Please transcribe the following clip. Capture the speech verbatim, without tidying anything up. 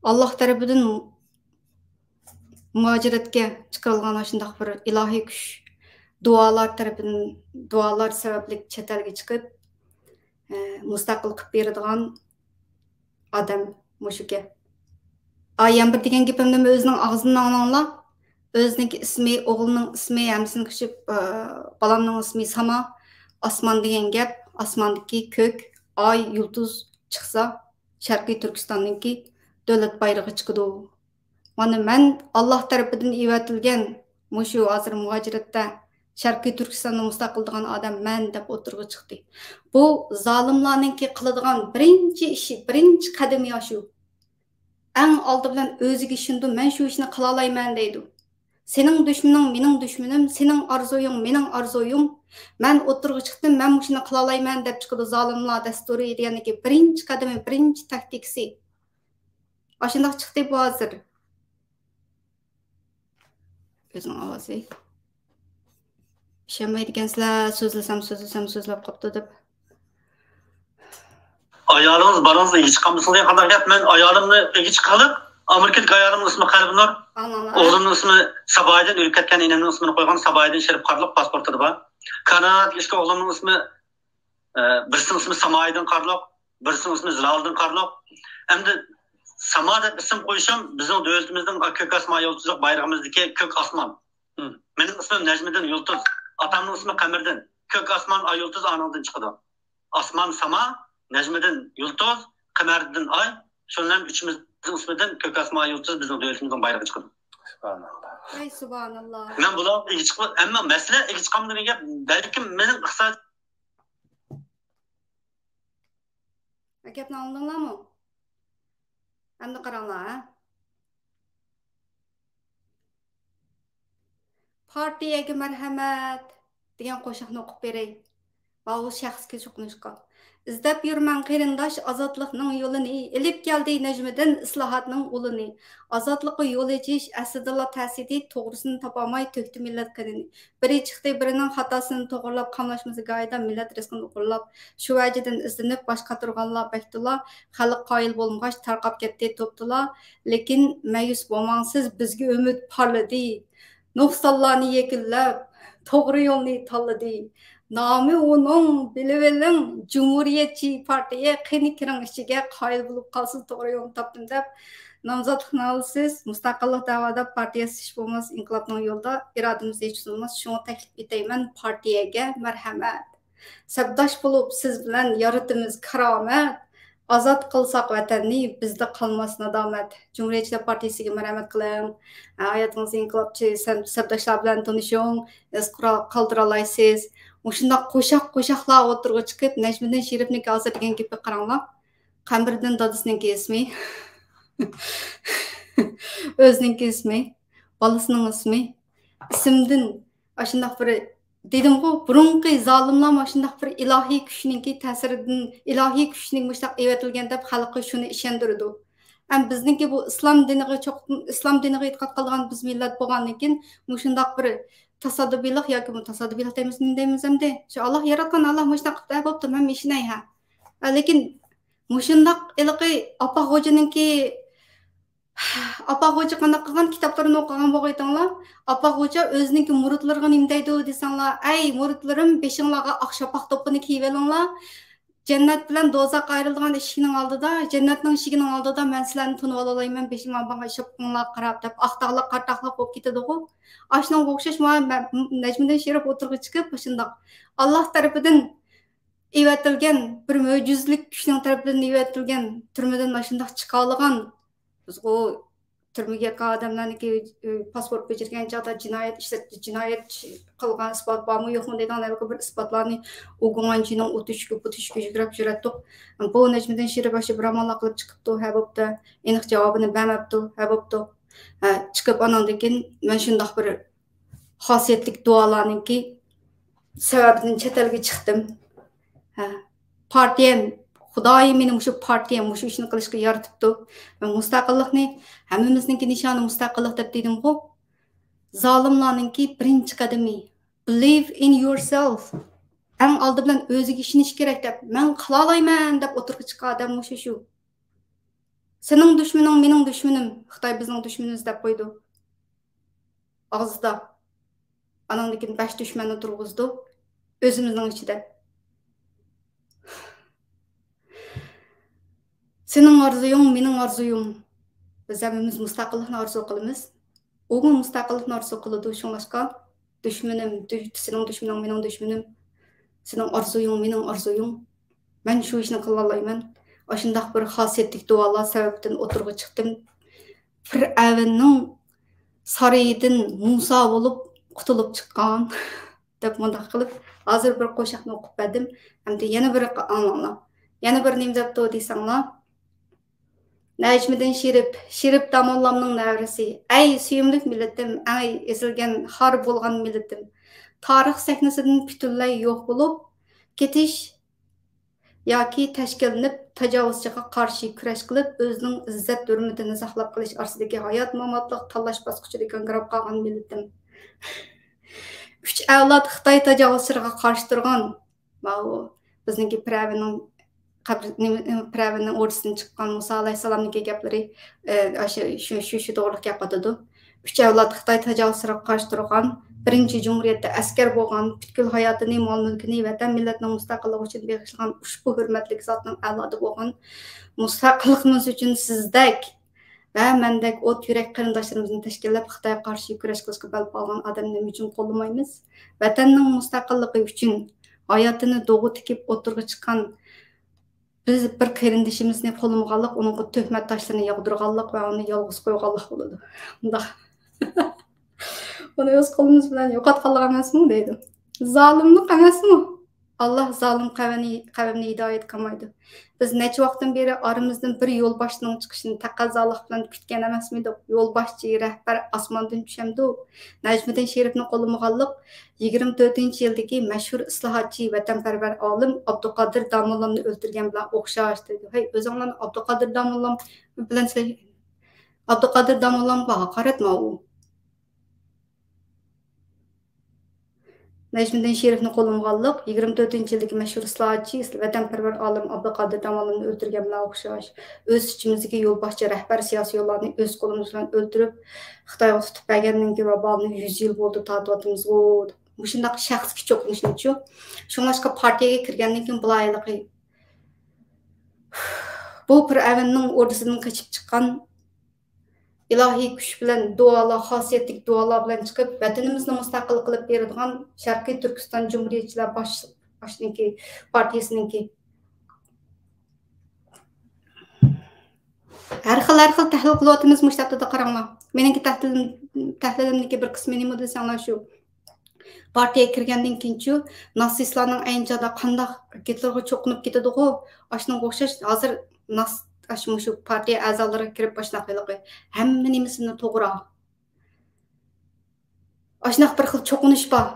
ئاللاھ تەرىپىدىن مۇھاجىرەتكە چىقىرىلغان ئاشۇنداق بىر ئىلاھىي كۈچ، دۇئالار تەرىپىدىن، دۇئالار سەۋەبلىك چەت ئەلگە چىقىپ، ئە، مۇستەقىل قىلىپ بېرىدىغان ئادەم مۇشۇ گەپ. ئا، يەنە بىر دېگەن گېپىمنى ئۆزىنىڭ ئاغزىدىن ئاڭلاڭلار. ئۆزىنىڭكى ئىسمى، ئوغلىنىڭ ئىسمى، ھەممىسىنى قوشۇپ، ئا، بالامنىڭ ئىسمى ساما. ئاسمان دېگەن گەپ، ئاسماندىكى كۆك، ئاي، يۇلتۇز چىقسا، شەرقىي تۈركىستاننىڭكى دۆلەت بايرىقى چىقىدۇ. مانا مەن ئاللاھ تەرىپىدىن ئېۋەتىلگەن مۇشۇ ھازىر مۇھاجىرەتتە شەرقىي تۈركىستاننى مۇستەقىل قىلىدىغان ئادەم مەن دەپ ئوتتۇرىغا چىقتى. بۇ زالىملارنىڭكى قىلىدىغان بىرىنچى ئىشى، بىرىنچى قەدىمى ئاشۇ. ئەڭ ئالدى بىلەن ئۆزىگە ئىشىنىدۇ، مەن شۇ ئىشنى قىلالايمەن دەيدۇ. سېنىڭ دۈشمىنىڭ مېنىڭ دۈشمىنىم، سېنىڭ ئارزۇيۇڭ مېنىڭ ئارزۇيۇم. مەن ئوتتۇرىغا چىقتىم، مەن مۇشۇنى قىلالايمەن دەپ چىقىدۇ زالىملار دەستۇرى دېگەندىكى بىرىنچى قەدىمى، بىرىنچى تاكتىكىسى. ئاشۇنداق چىقتى بۇ ھازىر. ئۆزىنىڭ ئاۋازى. ئىشەنمەيدىكەنسىلەر، سۆزلىسەم، سۆزلىسەم، سۆزلەپ قاپتۇ دەپ. ئايالىڭىز بالىڭىزنى ئىگە چىقالمىسىڭىز دېگەن قانداق گەپ؟ مەن ئايالىمنى ئىگە چىقىپ قېلىپ، ئامېرىكىدىكى ئايالىمنىڭ ئىسمى قەلبىنۇر. ئاڭلاڭلار. ئوغلۇمنىڭ ئىسمى سابايىدىن، ئۆلۈپ كەتكەن ئىنىمنىڭ ئىسمىنى قويغان سابايىدىن شېرىپ قارلۇق، پاسپورتىدا بار. كانادادىكى ئىككى ئوغلۇمنىڭ ئىسمى، ئە، بىرسىنىڭ ئىسمى سامايىدىن قارلۇق، بىرسىنىڭ ئىسمى زىلالىدىن قارلۇق. ئەمدى ساما دەپ ئىسىم قويۇشۇم بىزنىڭ دۆلىتىمىزنىڭ كۆك ئاسمان يۇلتۇزلۇق بايرىقىمىزدىكى كۆك ئاسمان. مم. مېنىڭ ئىسمىم نەجمىدىن يۇلتۇز، ئاتامنىڭ ئىسمى قەمەردىن. كۆك ئاسمان، ئاي يۇلتۇز ئانىڭدىن چىقىدۇ. ئاسمان ساما، نەجمىدىن يۇلتۇز، قەمەردىن ئاي، شۇنىڭ بىلەن ئۈچىمىزنىڭ ئىسمىدىن كۆك ئاسمان، ئاي يۇلتۇز بىزنىڭ دۆلىتىمىزنىڭ بايرىقى چىقىدۇ. سۇبھاناللا. ۋەي سۇبھاناللا. مەن بۇلارغا ئىگە چىقىپ، ئەمما مەسىلە ئىگە چىقامدۇ دېگەن گەپ، بەلكىم مېنىڭ ئىقتىساد گەپنى ئاڭلىدىڭلارمۇ؟ ئەمدى قاراڭلار، ھە؟ پارتىيەگە مەرھەمەت دېگەن قوشاقنى ئوقۇپ بېرەي. ماۋۇ شەخسكە چوقۇنۇشقا. ئىزدەپ يۈرمەڭ قېرىنداش ئازادلىقنىڭ يولىنى، ئېلىپ كەلدى نەجمىدىن ئىسلاھاتنىڭ ئۇلىنى. ئازادلىققا يول ئېچىش ئەسلىدىلا تەس ئىدى، توغرىسىنى تاپالماي تۆكتى مىللەت قېنىنى. بىرى چىقتى بىرىنىڭ خاتاسىنى توغرىلاپ، قاملاشمىسا گاھىدا مىللەت رىزقىنى ئوغرىلاپ. شۇ ۋەجىدىن ئىزدىنىپ باش قاتۇرغانلار بەك تولا، خەلق قايىل بولمىغاچ تارقاپ كەتتى توپتىلا. لېكىن مەيۈس بولماڭ سىز، بىزگە ئۈمىد پارلىدى. نۇقسانلارنى يەكۈنلەپ، توغرا يولنى تاللىدى. نامى ئۇنىڭ بىلىۋېلىڭ، جۇمھۇرىيەتچى پارتىيە، قېنى كىرىڭ ئىچىگە، قايىل بولۇپ قالسىڭىز توغرا يولنى تاپتىم دەپ نامزاتلىقنى ئالىسىز. مۇستەقىللىق دەۋادا پارتىيەسى ھېچ بولماس ئىنقىلابنىڭ يولىدا، ئىرادىمىز ھېچ بۇزۇلماس، شۇڭا تەكلىپ ئېتەيمەن پارتىيەگە مەرھەمەت. سەپداش بولۇپ سىز بىلەن يارىتىمىز كارامەت. ئازاد قىلساق ۋەتەننى، بىزدە قالماس نادامەت. جۇمھۇرىيەتچىلەر پارتىيىسىگە مەرھەمەت قىلىڭ. ھاياتىڭىزدا ئىنقىلابچى سەپ-، سەپداشلار بىلەن تونۇشۇڭ، ئىز قورال قالدۇرالايسىز. مۇشۇنداق قوشاق-قوشاقلار ئوتتۇرىغا چىقىپ، نەجمىدىن شېرىپنىڭكى ھازىر دېگەن گېپىگە قاراڭلار. قەمبىرىدىن دادىسىنىڭكى ئىسمى، ئۆزىنىڭكى ئىسمى، بالىسىنىڭ ئىسمى، ئىسىمدىن ئاشۇنداق بىر، دېدىمغۇ، بۇرۇنقى زالىملار مۇشۇنداق بىر ئىلاھىي كۈچنىڭكى تەسىرىدىن، ئىلاھىي كۈچنىڭ مۇشۇنداق ئېۋەتىلگەن دەپ خەلققە شۇنى ئىشەندۈرىدۇ. ئەم بىزنىڭكى بۇ ئىسلام دىنىغا چوق-، ئىسلام دىنىغا ئېتىقاد قىلىدىغان بىز مىللەت بولغاندىن كېيىن مۇشۇنداق بىر تاسادۇپىيلىق ياكى بۇ تاسادۇپىيلىق دەيمىز، نېمە دەيمىز ئەمدى؟ شۇ ئاللاھ ياراتقان، ئاللاھ مۇشۇنداق قىپتۇ، ھە، بوپتۇ، مەن ئىشىنەي، ھە. ھە، لېكىن مۇشۇنداق ھېلىقى ئاپا خوجىنىڭكى، ئاپا خوجا قانداق قىلغان؟ كىتابلىرىنى ئوقۇغان بولغىيتىڭلار. ئاپا خوجا ئۆزىنىڭكى مۇرىتلىرىغا نېمە دەيدۇ دېسەڭلار، ئەي مۇرىتلىرىم، بېشىڭلارغا ئاق شاپاق دوپپىنى كىيىۋېلىڭلار. جەننەت بىلەن دوزاخ ئايرىلىدىغان ئىشىكنىڭ ئالدىدا، جەننەتنىڭ ئىشىكىنىڭ ئالدىدا مەن سىلەرنى تونۇۋالالايمەن، بېشىڭلارغا شاپىقىڭلارغا قاراپ دەپ، ئاق تاغلار، قارا تاغلار بولۇپ كېتىدىغۇ. ئاشۇنىڭغا ئوخشاش مانا مە-، نەجمىدىن شېرىپ ئوتتۇرىغا چىقىپ، مۇشۇنداق ئاللاھ تەرىپىدىن ئېۋەتىلگەن، بىر مۆجىزىلىك كۈچنىڭ تەرىپىدىن ئېۋەتىلگەن تۈرمىدىن ئاشۇنداق چىقالىغان، بىزغۇ تۈرمىگە ياتقان ئادەملەرنىڭكى، ئى، پاسپورت بېجىرگەن چاغدا جىنايەت ئىشلەتتى، جىنايەت قىلغان ئىسپات بارمۇ يوقمۇ دەيدىغان ھەر بىر ئىسپاتلارنى ئوگۇڭئەنچىنىڭ ئۇ تۆشۈكى، بۇ تۆشۈكى يۈگرەپ يۈرەتتۇق. بۇ نەجمىدىن شېرىپ ئاشۇ بىر ئاماللار قىلىپ چىقىپتۇ، ھە بوپتۇ. ئېنىق جاۋابىنى بەرمەپتۇ، ھە بوپتۇ. ھە، چىقىپ ئاناندىن كېيىن مەن شۇنداق بىر خاسىيەتلىك دۇئالارنىڭكى سەۋەبىدىن چەت ئەلگە چىقتىم. ھە. پارتىيەم، خۇدايىم مېنى مۇشۇ پارتىيەم مۇشۇ ئىشنى قىلىشقا يارىتىپتۇ. مەن مۇستەقىللىقنى، ھەممىمىزنىڭكى نىشانى مۇستەقىللىق دەپ دېدىمغۇ. زالىملارنىڭكى بىرىنچى قەدىمى، believe in yourself. ئەڭ ئالدى بىلەن ئۆزىگە ئىشىنىش كېرەك دەپ، مەن قىلالايمەن دەپ ئوتتۇرىغا چىققان ئادەم مۇشۇ شۇ. سېنىڭ دۈشمىنىڭ مېنىڭ دۈشمىنىم، خىتاي بىزنىڭ دۈشمىنىمىز دەپ قويىدۇ ئاغزىدا. ئاناندىن كېيىن بەش دۈشمەننى تۇرغۇزىدۇ ئۆزىمىزنىڭ ئىچىدە. سېنىڭ ئارزۇيۇڭ، مېنىڭ ئارزۇيۇم. بىز ھەممىمىز مۇستەقىللىقنى ئارزۇ قىلىمىز. ئۇمۇ مۇستەقىللىقنى ئارزۇ قىلىدۇ. شۇڭلاشقا، دۈشمىنىم، دۈ-، سېنىڭ دۈشمىنىڭ مېنىڭ دۈشمىنىم، سېنىڭ ئارزۇيۇڭ مېنىڭ ئارزۇيۇم. مەن شۇ ئىشنى قىلالايمەن. ئاشۇنداق بىر خاسىيەتلىك دۇئالار سەۋەبىدىن ئوتتۇرىغا چىقتىم. پىرئەۋننىڭ سارىيىدىن مۇسا بولۇپ قۇتۇلۇپ چىققان. دەپ مۇنداق قىلىپ، ھازىر بىر قوشاقنى ئوقۇپ بەردىم. ئەمدى يەنە بىر ئاڭلاڭلار. يەنە بىر نېمە دەپتۇ دېسەڭلار. نەجمىدىن شېرىپ، شېرىپ داموللامنىڭ نەۋرىسى. ئەي سۆيۈملۈك مىللىتىم، ئەي ئېزىلگەن، خار بولغان مىللىتىم. تارىخ سەھنىسىدىن پۈتۈنلەي يوق بولۇپ كېتىش ياكى تەشكىللىنىپ، تاجاۋۇزچىغا قارشى كۈرەش قىلىپ، ئۆزىنىڭ ئىززەت-ھۆرمىتىنى ساقلاپ قېلىش ئارىسىدىكى ھايات-ماماتلىق تاللاش باسقۇچىدا گاڭگىراپ قالغان مىللىتىم. ئۈچ ئەۋلاد خىتاي تاجاۋۇزچىلىرىغا قارشى تۇرغان، ماۋۇ بىزنىڭكى پىرئەۋننىڭ قەبرە-، نېمە، پىرئەۋننىڭ ئوردىسىدىن چىققان مۇسا ئەلەيھىسسالامنىڭكى گەپلىرى، ئە، ئاشۇ، شۇ، شۇ، شۇ توغرىلىق گەپ قىلىدۇ. ئۈچ ئەۋلاد خىتاي تاجاۋۇزچىلىرىغا قارشى تۇرغان، بىرىنچى جۇمھۇرىيەتتە ئەسكەر بولغان، پۈتكۈل ھاياتىنى، مال-مۈلكىنى ۋەتەن مىللەتنىڭ مۇستەقىللىقى ئۈچۈن بېغىشلىغان ئۇشبۇ ھۆرمەتلىك زاتنىڭ ئەۋلادى بولغان، مۇستەقىللىقىمىز ئۈچۈن سىزدەك ۋە مەندەك ئوت يۈرەك قېرىنداشلىرىمىزنى تەشكىللەپ، خىتايغا قارشى كۈرەش قىلىشقا بەل باغلىغان ئادەمنى نېمە ئۈچۈن قوللىمايمىز؟ ۋەتەننىڭ مۇستەقىللىقى ئۈچۈن ھاياتىنى دوغا تىكىپ ئوتتۇرىغا چىققان بىز بىر قېرىندىشىمىزنى قوللىمىغانلىق، ئۇنىڭغا تۆھمەت تاشلىرىنى ياغدۇرغانلىق ۋە ئۇنى يالغۇز قويغانلىق بولىدۇ. مۇنداق. ئۇنى ئۆز قولىمىز بىلەن يوقاتقانلىق ئەمەسمۇ دەيدۇ. زالىملىق ئەمەسمۇ؟ ئاللا زالىم قەۋمنى، قەۋمنى ھىدايەت قىلمايدۇ. بىز نەچچە ۋاقىتتىن بېرى ئارىمىزدىن بىر يولباشچىنىڭ چىقىشىنى تەقەززالىق بىلەن كۈتكەن ئەمەسمىدۇق؟ يولباشچى، رەھبەر ئاسماندىن چۈشەمدۇ؟ نەجمىدىن شېرىپنى قوللىمىغانلىق، يىگىرمە تۆتىنچى يىلدىكى مەشھۇر ئىسلاھاتچى، ۋەتەنپەرۋەر ئالىم ئابدۇقادىر داموللامنى ئۆلتۈرگەن بىلەن ئوخشاش دەيدۇ. ھەي، ئۆزۈڭلارنى ئابدۇقادىر داموللام بىلەن سېلىش-، ئابدۇقادىر داموللامغا ھاقارەتمۇ ئۇ. نەجمىدىن شېرىپنى قوللىمىغانلىق، يىگىرمە تۆتىنچى يىلدىكى مەشھۇر ئىسلاھاتچى، ۋەتەنپەرۋەر ئالىم ئابدۇقادىر داموللامنى ئۆلتۈرگەن بىلەن ئوخشاش. ئۆز ئىچىمىزدىكى يولباشچى رەھبەر سىياسىيونلارنى ئۆز قولىمىز بىلەن ئۆلتۈرۈپ، خىتايغا تۇتۇپ بەرگەندىن كېيىن ۋابالىنى يۈز يىل بولدى تارتىۋاتىمىزغۇ. مۇشۇنداق شەخسكە چوقۇنۇشنىچۇ؟ شۇڭلاشقا پارتىيەگە كىرگەندىن كېيىن بۇلايلىقى بۇ پىرئەۋننىڭ ئوردىسىدىن قېچىپ چىققان ئىلاھىي كۈچ بىلەن دۇئالار، خاسىيەتلىك دۇئالار بىلەن چىقىپ، ۋەتىنىمىزنى مۇستەقىل قىلىپ بېرىدىغان شەرقىي تۈركىستان جۇمھۇرىيەتچىلەر باش-، باشلىقى پارتىيىسىنىڭكى. ھەر خىل، ھەر خىل تەھلىل قىلىۋاتىمىز مۇشۇ ھەپتىدە قاراڭلار. مېنىڭكى تەھلىلىم، تەھلىلىمدىكى بىر قىسمى نېمە دېسەڭلار شۇ. پارتىيەگە كىرگەندىن كېيىنچۇ، ناتسىستلارنىڭ ئەينى چاغدا قانداق گىتلېرغا چوقۇنۇپ كېتىدىغۇ، ئاشۇنىڭغا ئوخشاش ھازىر ناتس-، ئاشۇ مۇشۇ پارتىيە ئەزالىرىغا كىرىپ ئاشۇنداق ھېلىقى ھەممە نېمىسىنى توغرا. ئاشۇنداق بىر خىل چوقۇنۇش بار.